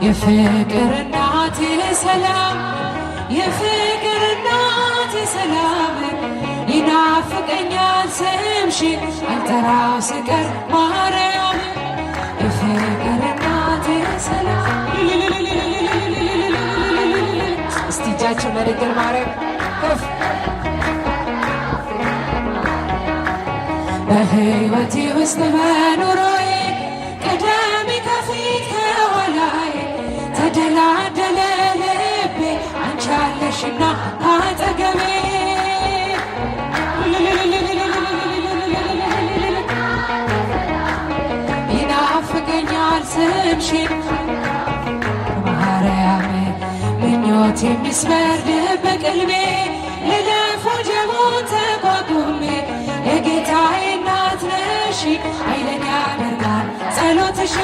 የፍቅር እናት የሰላም፣ የፍቅር እናት የሰላም፣ ይናፍቀኛል ስምሽን አልጠራው ስቀር ማርያም። የፍቅር እናት የሰላም። እስቲ እጃችን ለድንግል ማርያም ከፍ። በሕይወቴ ውስጥ በኑሮዬ ቅደሚ ከፊት ከኋላዬ፣ ተደላደለ ልቤ አንቺ አለሽና አጠገቤ። ይናፍቀኛል ስምሽን ማርያም፣ ምኞት የሚስበር በቅልቤ፣ ልለፍ ወጀቡን ተቋቁሜ፣ የጌታዬ እናት ነሽ፣ ኃይልን ያደርጋል ጸሎትሽ።